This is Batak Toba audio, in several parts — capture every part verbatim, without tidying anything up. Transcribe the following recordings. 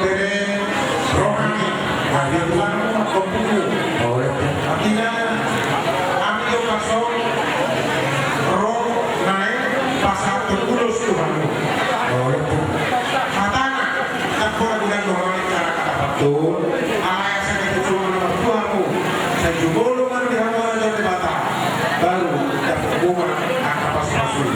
Rohani, nah, dia Tuhan, Tuhanmu. Artina, ami do paso, roh, naeng, pasahat tu ulos Tuhanmu. Hatana, tak pernah guna rohani cara kata betul, alai asa kita cuma nama Tuhanmu, dan juga lu kan di hamba Raja Debata, baru dapat bunga angka pas masuk.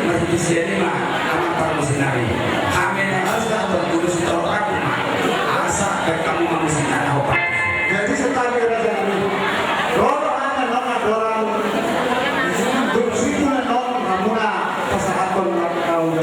Marhite sian i ma amang parmusinari, hami na laos na berguru si torang ma asa baen hamu ma musik na hopa. Jadi setadi raja nami, ro do hami na nang dorang. Duk situ na nang hamuna pasahathon na nang.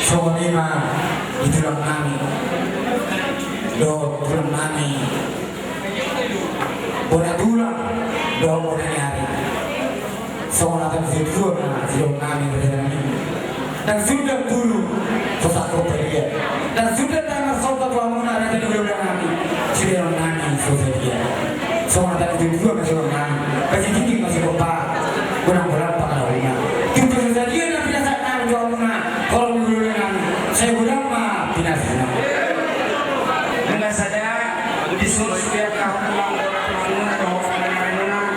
Songon i ma di tulang nami dohot tulang nami, bona tulang dohot bona ni ari. Songon hata ni situa ma di tulang nami, raja nami. Ndang suda guru so sangkot balian, ndang suda tangan somba tu hamuna, raja ni hulahula nami. Sileon nami so sadia. Songon hata ni situa ma di tulang nami, basi tingki ma sikompa, godang godang pangalauna. Tutu so sadia na pinasahat nami tu hamuna, holong ni hulahula nami, sai godang ma pinasuna. Nunga sada, di son sude angka tulang, tulang, tulang, tulang, tulang,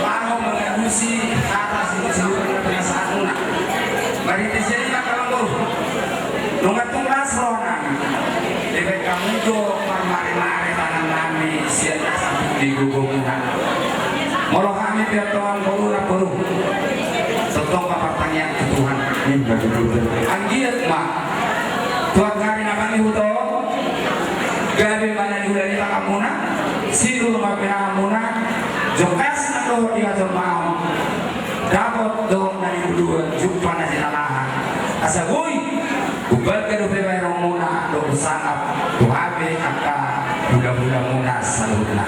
laho mangalusi hata siluhur ni pinasahatmuna. Marhite sian i ma, angka amangboru, nunga tung las rohanami. Dibahen hamu do marmare-mare tangannami sian na sampit di gogomuna. Molo hami pe, angka amangboru, namboru, tongtong ma partangiang tu Tuhan. Anggiat ma tu angka ari na mangihut on, gabe ma na nihula ni tanganmuna, sinur ma pinahanmuna, jongkas na dohot di hajolmaon, dapot dohot na ningoluan, jumpa na jinalahan. Asa boi umbalga dope bahenonmuna dohot sangap tu hape angka hulahulamuna saluhutna.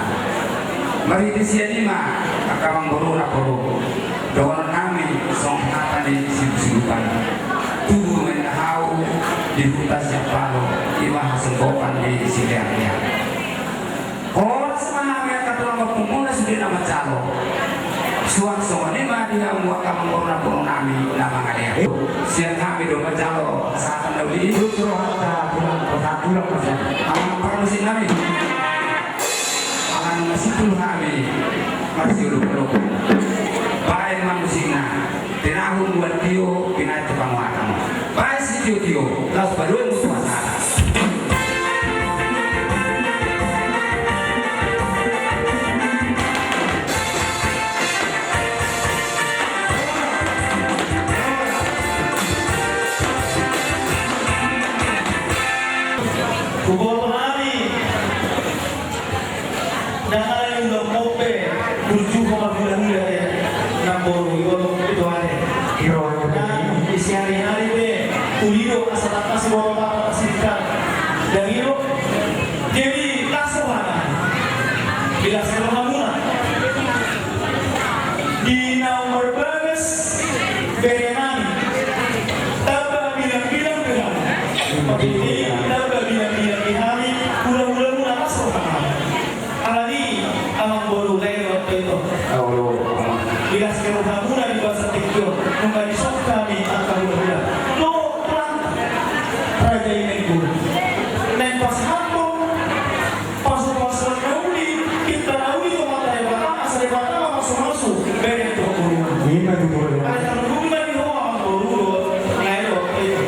Marhite sian i ma, angka amangboru, namboru, dohononnami songon hata ni sibuksibukan: Tubu ma inna hau di huta Siapalo, i ma hasungkopan ni sileanglea. Horas ma hami angka tulang ompungmuna sude na manjalo. Suang songon i ma di hamu angka amangboru, namborunami na mangalehon. Sian hami do manjalo sahatan na uli i. Tulang, tulang, tulang. Amang parmusiknami. Ala nunga simpul hami marsiolopolop, baen ma musikna. Tinahun buat tio, pinaet tu panguhatan. Baen sitiotio, laos padomu tu hasahatan. Huboto hami. Ndang alai ulaon pe burju ho marhulahula, namboru, i olo pe tu ale. Iro. Ndang isi ari-ari pe uli do asa tangkas boto, tangkas singkat. Ndang iro. Jadi las roha, di las rohamuna. Di na ummarbagas bere nami, tamba bilang-bilang di hami. Oke, tamba bilang-bilang di hami, hulahulamuna las roha. Alani, amangboru, lae do ito. Di las rohamuna di bagasan tingki on, nunga dison hami angka hulahula. Dohot raja i, naeng guru, naeng pasahathon pasupasuan na uli, pinta na uli tu Amanta Debata, asa Debata ma mamasumasu bere tu haporluan. Ima tutu. Alai tarlumobi ma di ho, amangboru, lae do ito.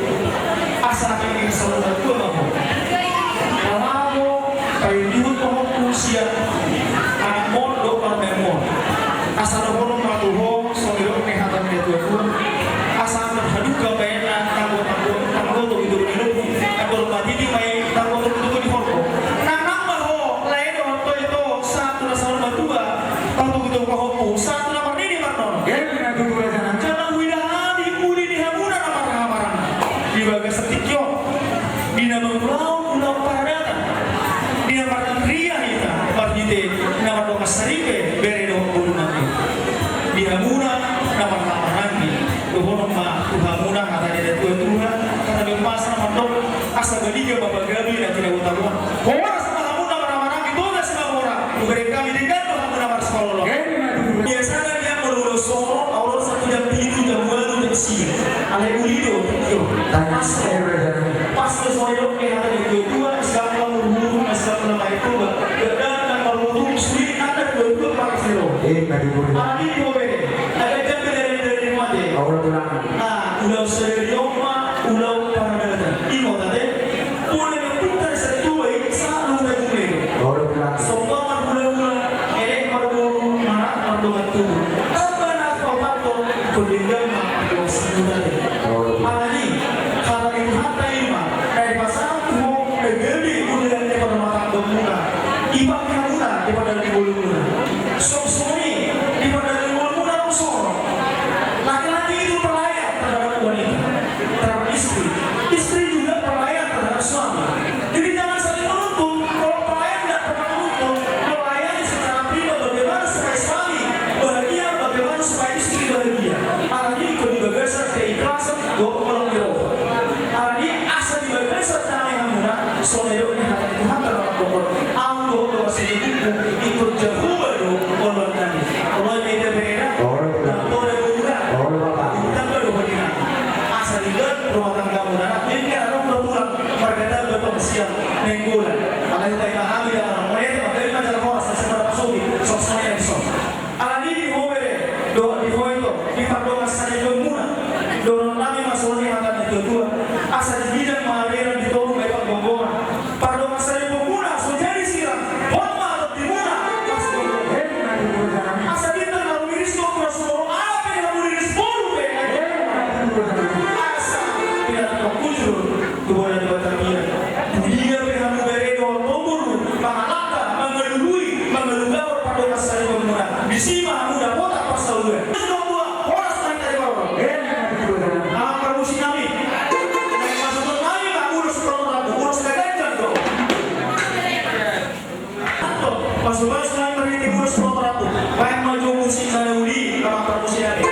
Asa tingki saur matua ma ho. Laho paihutihut pahompu sian anakmon dohot parumaenmon. Asa dohonon ma tu ho songon nidok ni hata ni natuatua: Asa marhaduka bahenon tanggo, tanggo, tanggo togutogu ni lombu, tanggo marhite ma i tanggo togutogu ni horbo. Nang, nang ma ho, lae dohot ito, sahat tu na saur matua, tanggo togutogu pahompu. Pas, pas songon i didok hata ni natuatua, siap ma murmuru, siap ma maen Toba. Gandang na marmutu, sude hata ni natuatua, pas songon i didok. Eh, na di murmuru. Alani i do bere. Ada jambe dari, dari mate. Ulaon sadari on ma ulaon paradaton. I ma ate. Pola na pintar satu baik, selalu tajumai. Ora pulang. Sombong marhula-hula, elek marboru, manat mardongan tubu. Tamba na paopathon, ingkon denggan ma mardongan sahuta. Ora pulang. Alani, hata ni Tuhanta i ma, na dipasahat tu ho, na gabe godang ni parrumatanggaonmuna. Dipasahat hamuna, di pardalanan ni ngolumuna. Songon i, di pardalanan ni ngolumuna, songon i. Laki-laki itu pelayan terhadap wanita. Terhadap istri. Istri juga pelayan terhadap suami. Jadi jangan saling menuntut. Kalau pelayan nggak pernah menuntut, melayani secara prima bagaimana supaya suami bahagia, bagaimana supaya istri bahagia. Alani i ingkon di bagasan keikhlasan dohot holong ni roha. Alani i asa di bagasan dame hamuna, songon na nidok ni hata ni Tuhanta na mandok, ahu dohot dongan sahibulhu, ingkon jahowa do oloannami. Olo ma i da bere. Olo. Tamba do boru. Olo, Bapak. Tamba do boru. Asa denggan rumah tanggamuna, denggan adong do tulang, marga Tamba tong sian Nainggolan. Alai hupaima hami da, mauliate ma, gabe ma jala horas, asa marpasugi, songon i na dison. Alani i di ho bere, dohot di ho ito, di pardongan sahibulmuna, dohononnami ma songon i hata ni natuatua, asa di ginjang ma ariran, di toru ma i panggonggongan. Pardongan sahibulmuna so jadi sirang, hot ma tondimuna, pas di ho. Asa bintang na rumiris do pura sumorop, ala pe hamu riris boru pe. Asa pinangido hujur tu bona ni Batavia. Tu dia pe hamu bere dohot boru, mangalangka, mangalului, mangalugahon pardongan sahibulmuna. Disi ma hamu dapotan parsaulian. Horas ma hita di parro. Amang parmusiknami. Naeng masukonnami ma ulos tu rambu, ulos na ganjang do. Antong, pasu-pasu nami marhite ulos tu rambu. Baen ma jo musik na uli, amang parmusiknami.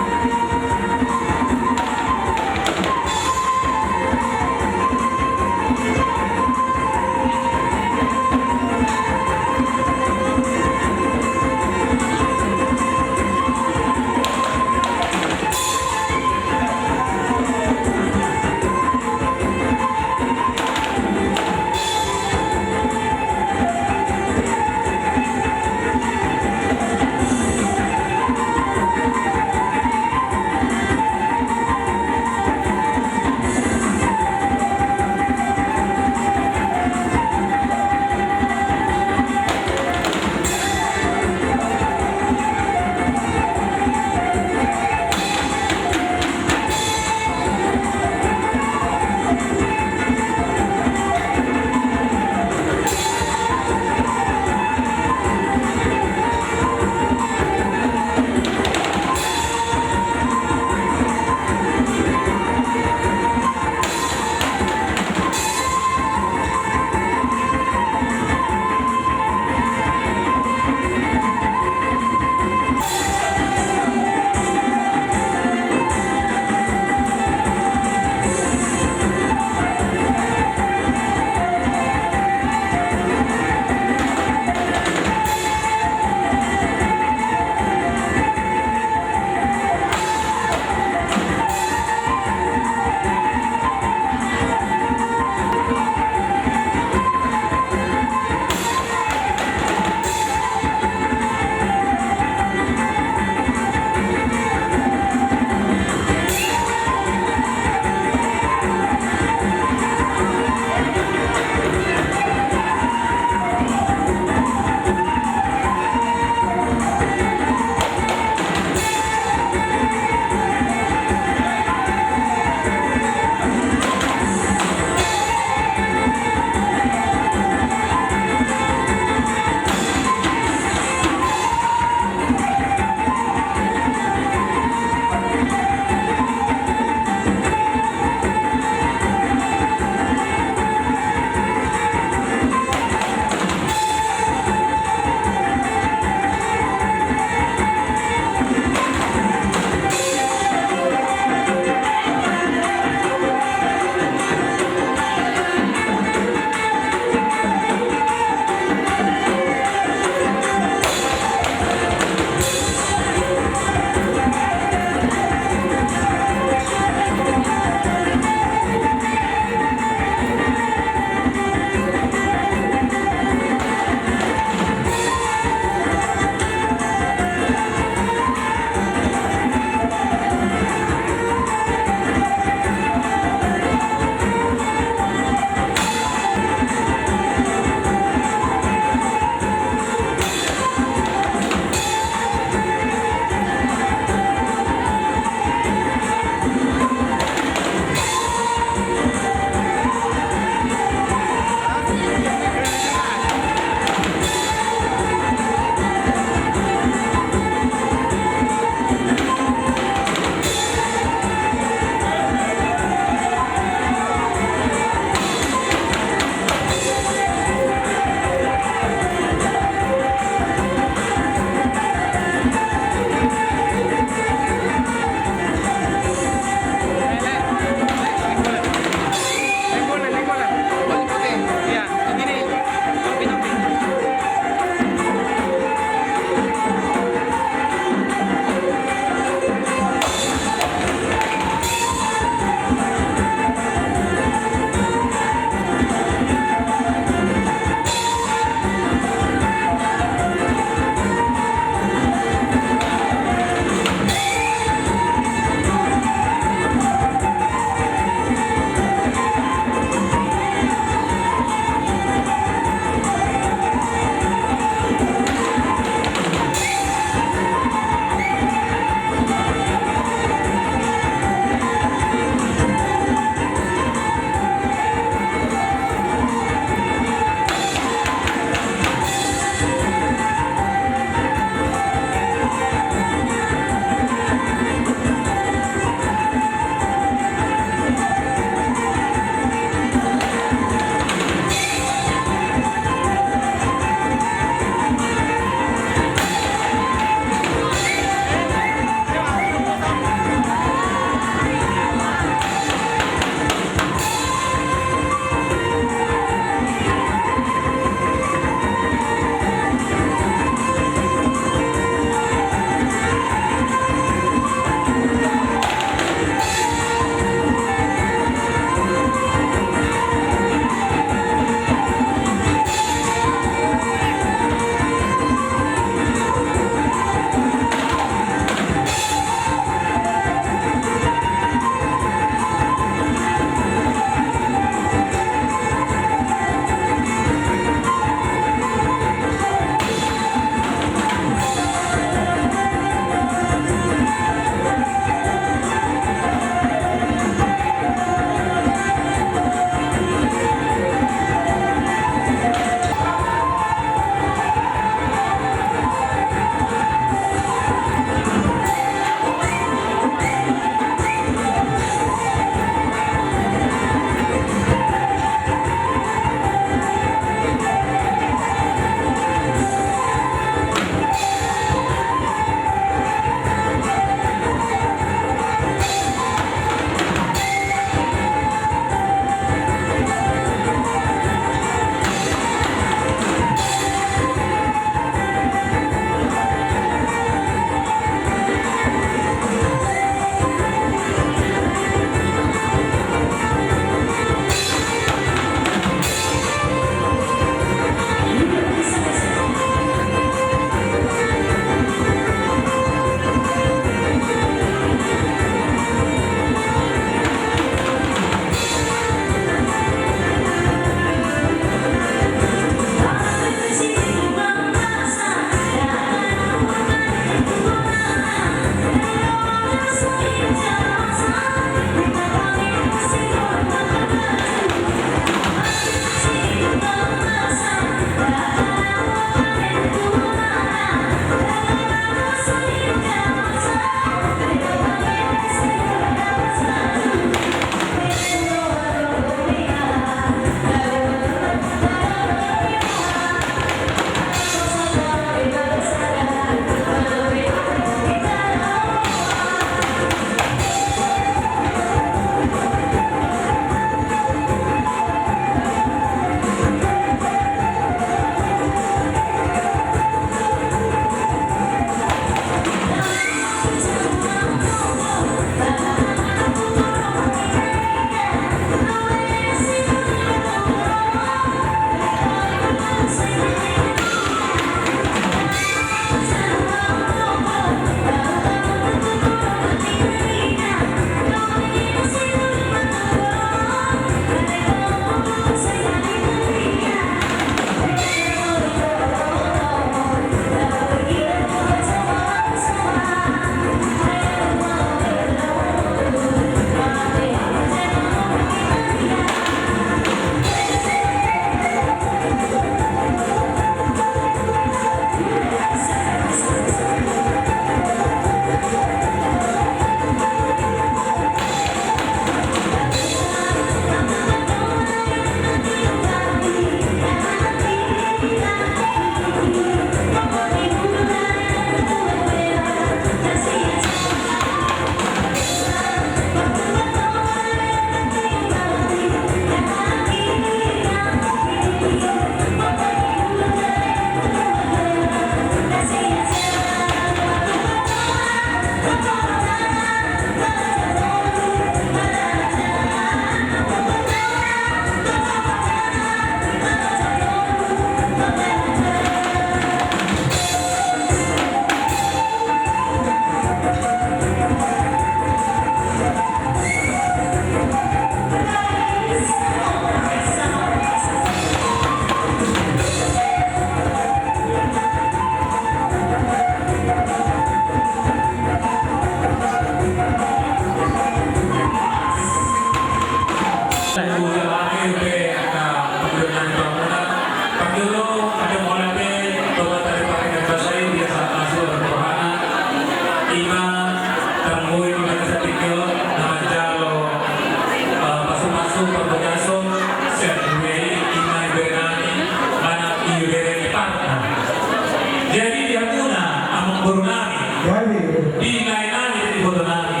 Di lae nami, di iboto nami.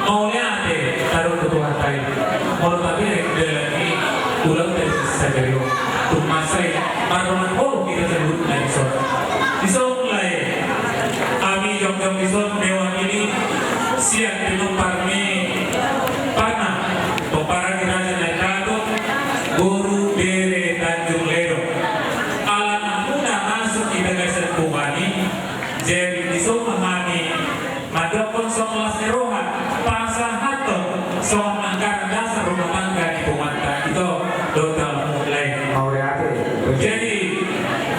Mauliate taruhon tu Tuhanta i. Molo tabereng dalan i, ulaonta di sadari on, tung mansai mardongan holong hita saluhutna dison. Dison lae, hami jongjong dison mewakili sian pinompar ni parna, pomparan ni Raja Naipato, boru, bere, Tanjung Ledong. Ala namuna masuk di bagasan punguan i, jadi dison ma hami mandokkon songon las ni roha pasahathon songon anggaran dasar rumah tangga di punguanta. Ito, dohot hamu lae. Mauliate. Jadi,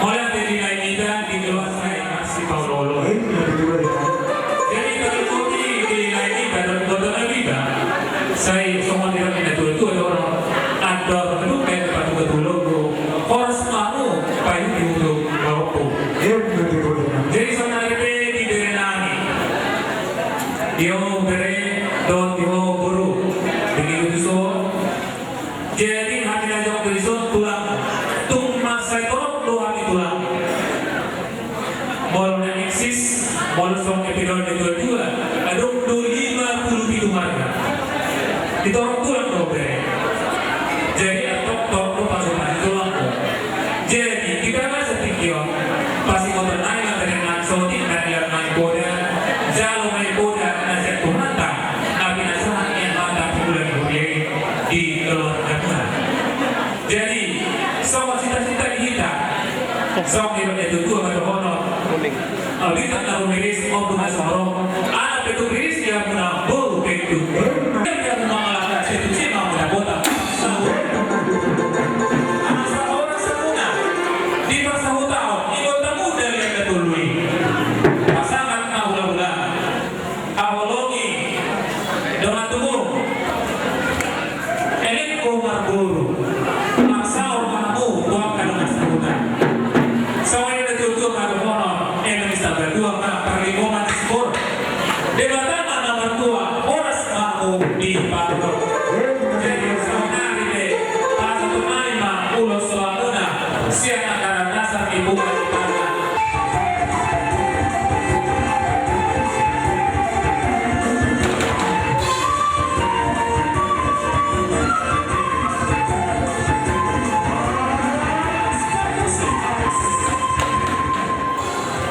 mauliate di lae nita, di keluarga i, Mas, si Paul Lolo. Jadi, terlebih di lae nita dohot iboto nami, sai songon nidok ni natuatua do, andor hadumpet, patupa tu lombu, horas ma hamu paihutihut tu lombu. Jadi, saonari pe di bere nami, di ho bere dohot di ho boru, di ho tuson. Jadi, hami na jongjong dison tulang, tung mansai torop do hami tulang. Molo na eksis, molo songon pinon ni natuatua, adong do lima pulu pitu marga. Ditorop tulang do bere. Jadi, antong torop do pasupasu tulang do. Jadi, di bagasan tingki on, pasingoton nami ma bere nami, songon i ma nilehon nami poda, jalo ma i poda na sian Tuhanta, na pinasahat ni Amanta Pangula ni Huria i di keluargamuna. Jadi, songon sitacita di hita, songon nidok ni natuatua ma dohonon. Bintang na rumiris, ombun na sumorop, anak pe tung riris di hamuna, boru pe tung. Di hamuna mangalangka, sai tusi ma hamuna botak. Asa horas hamuna di parsahutaon, di gol tamu dari Enda Tolu i. Pasangan na hulahula. Haholongi dongan tubu, elek ho marboru, marsaor ma hamu tu angka dongan sahuta. Songon i ma natuatua ma dohonon, eme ni sabatua ma parlinggoman ni siborok. Debata ma na martua, horas ma hamu di parboru. Jadi saonari pe, pasahaton nami ma ulos tu hamuna, sian anggaran dasar ni punguan i.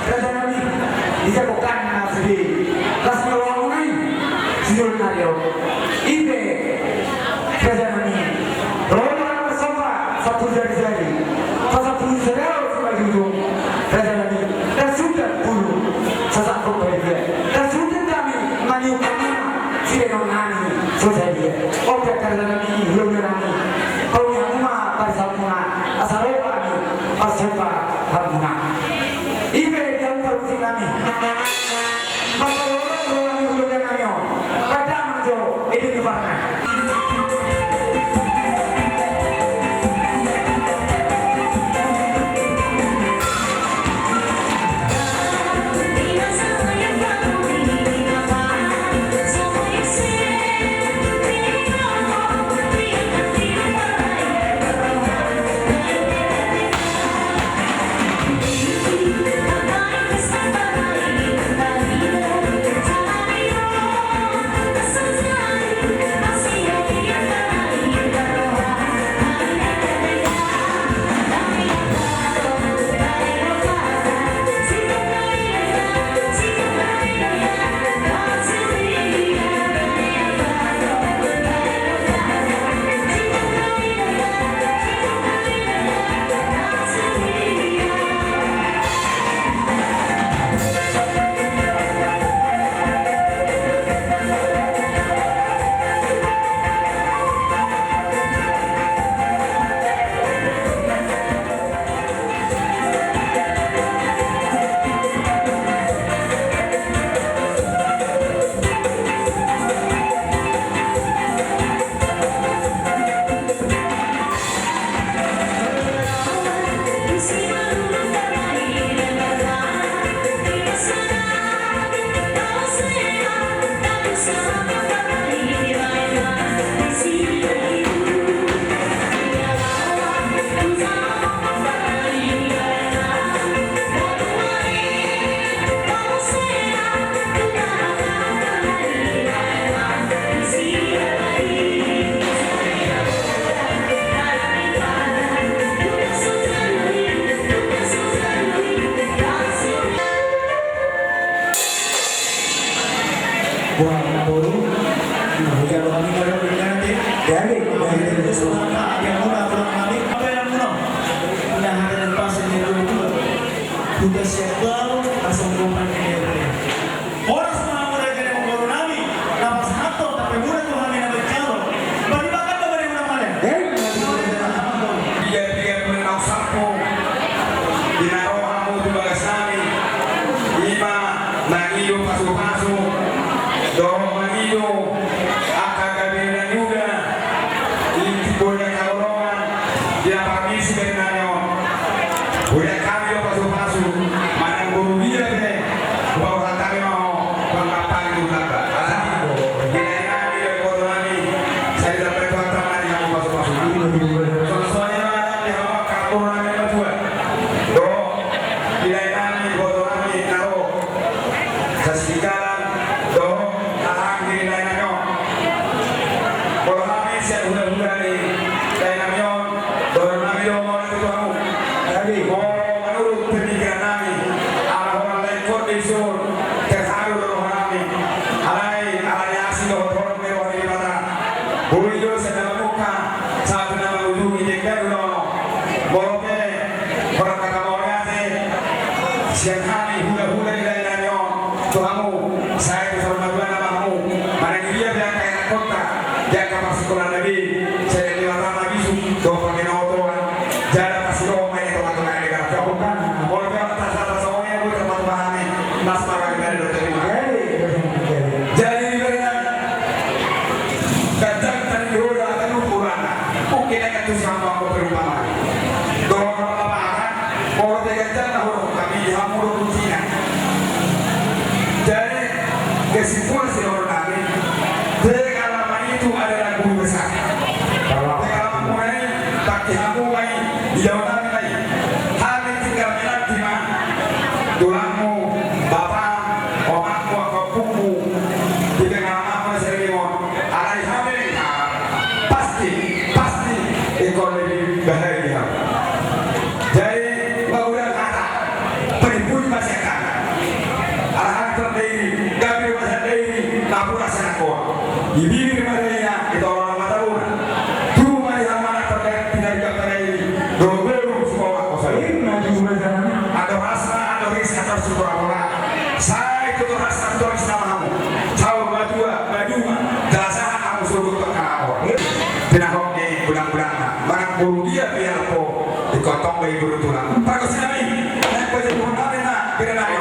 Raja nami, di jagoan na sude las ni rohamuna i, sijolma ari on. I pe, raja nami, ro ma marsopa sampulu jarijari, pasampulu jari au simanjujung, raja nami, tarsundat bulu sasangkop badia, tarsundat hami maniup hamuna sibahenon nami so sadia. Oke, raja nami, hulahula nami, pauli hamu ma barisamuna, asa ro hami marsopa hamuna. I pe di hamu parmusik nami. Marparola roha ni hulahula nami on. Pada manjo ede ni parna. Buat boru, nah, hujalu hami molo ingkon ate. Jadi, jadi, terus maka dia mula tulang hami. Apa yang mula? Nah, ada yang pas ini dulu. Huta siap tahu, langsung kompak ini. Horas ma mula jadi boru nami. Napas hatto, tapi mula tu hami na bercalo. Bagi bakat apa dia mula mula? Eh, dia, dia mula nau sapu. Di na ro hamu tu bagas nami. Ima mangido pasu-pasu dohot mangido angka gabe na niula. Inti boya kaolongan di na parmisi gabe na nion. Boya kami do pasu-pasu manang boru dia be. Bahwa kami mau pengkapan di belakang. Alani di daerah di kota nami. Saya dapat kata nami mau pasu-pasu. Soalnya di hawa kapur nami berdua. Do. Di daerah di kota nami na ro. Sasingkalan dohot hahang di daerah nami on. Molo hami sian hula-hula ni daerah nami on, dohonon nami do molo tu hamu. Jadi molo manurut pemikiran nami, ala holan lae kondisi on terharu do roha nami. Alai, alai asi dohot holong ni roha ni Debata. Boi do sian dalam muka sahat na mangujungi denggan ulaon. Molo pe holan hata mauliate sian hami hula-hula ni daerah nami on tu hamu, sai tu saluhutna ma hamu. Manang dia be angka anakkonta, di angka parsikolaan na be, sai di mata na bisuk dohot pangkena otoan. Jala pasti do ma i tu tengah-tengah ni daerah. Molo pe holan tasada songon i, boi tarpatupa hami. Mas marwali bari do terima. Jadi di bari nami. Ganjang tadi di hoda akan ukuran. Oke, na kan tu sama aku perumpamaan. Dohot apa? Molo pe ganjang na hoda kami di hamu do kuncinya. Jadi kesimpulan si dohot nami, pengalaman itu adalah guru besar. Pengalaman mulai bagi hamu mai di jawa nami mai. Hami tinggal menanti ma tulangmu, bapa, omakmu, angka ompumu di pengalamanmu na sering on. Alai hami pasti, pasti ingkon lebih bahagia. Jadi, magodang hata, penimbun masiakan. Arahan perdiri, gabe masa diri, napura sanakon. Di bibir ma daina, di tolong mata luna. Tubu ma di hamana terkait pinari kapara ini. Dogoru suka mako saling. Ado rasa, ado risa, ado syukur amola. Sai tutu rasa tutu rasa mahamu. Saur matua, maduma, jala sahat hamu surut pangkalapo. Pinahok ni bulang-bulangna. Manang boru dia biar po. Di kotong bayi boru tulang. Pargonsi nami. Naik baju boru nami na. Beda nami.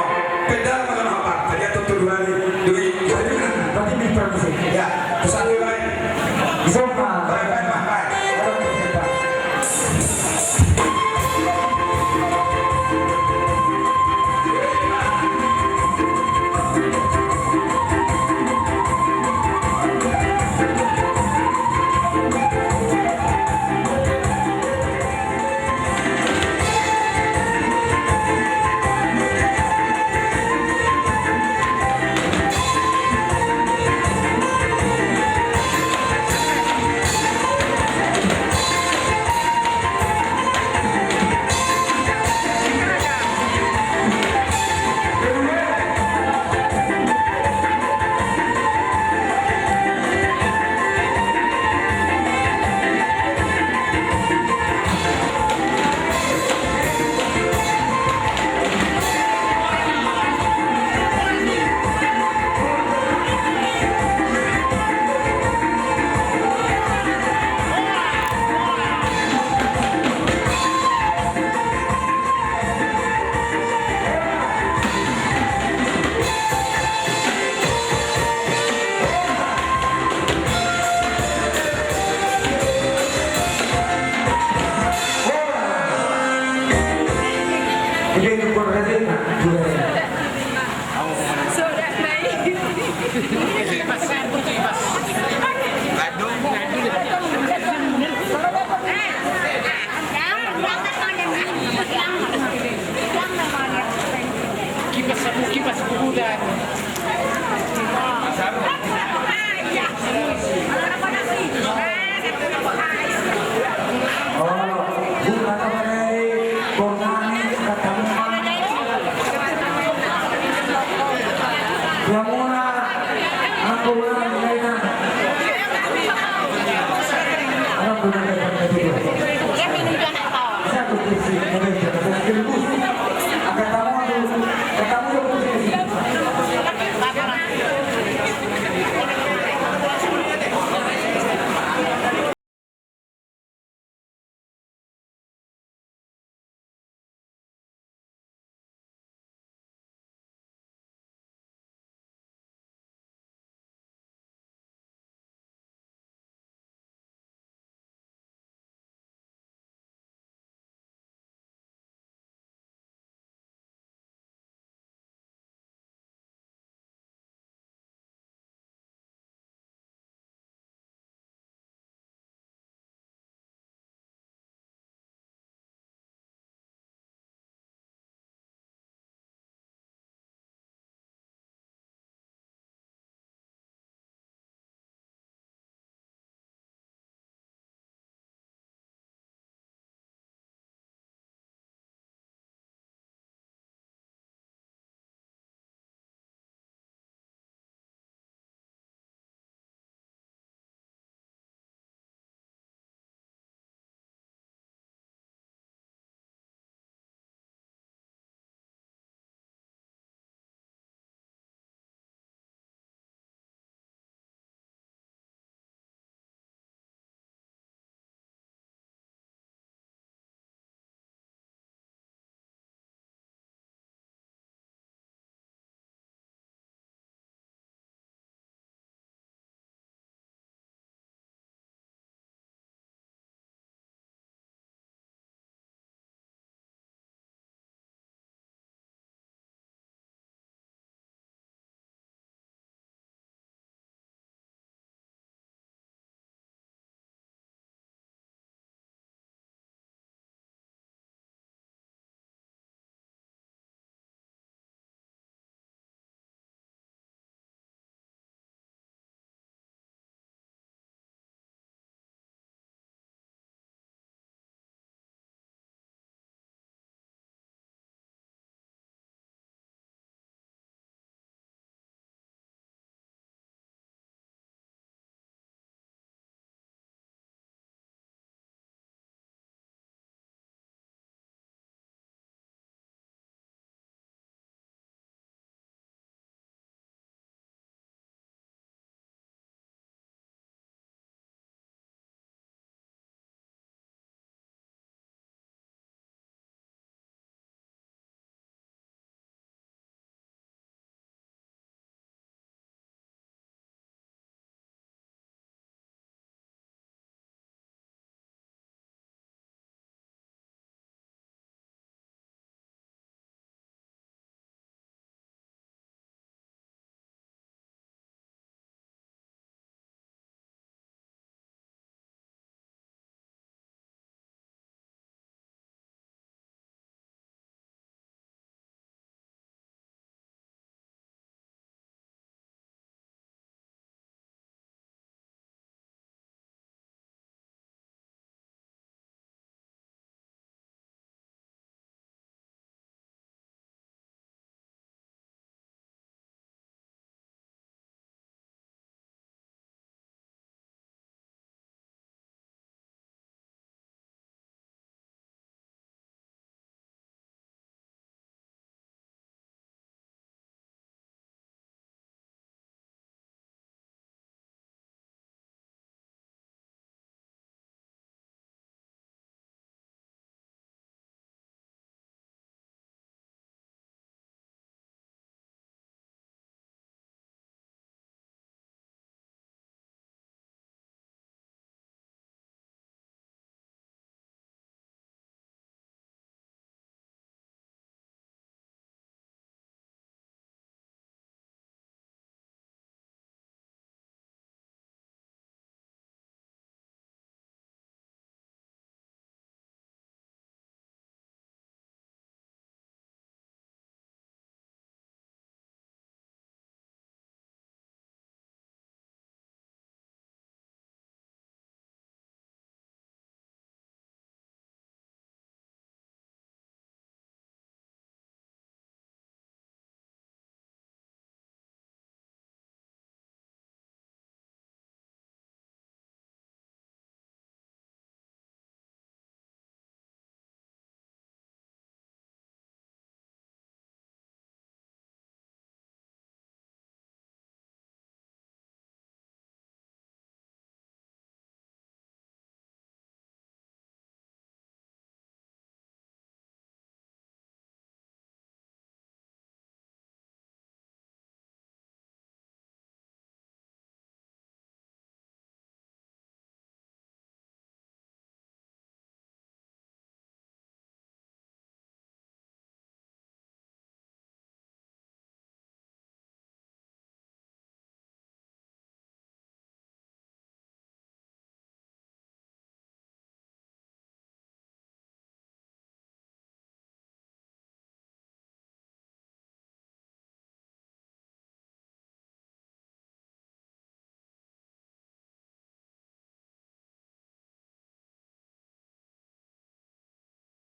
Beda nami. Beda nami. Beda nami. Beda nami. Beda nami. Beda nami. Ya. Pesan gue baik. Baik, baik, baik, baik. Kipas, kipas kuda.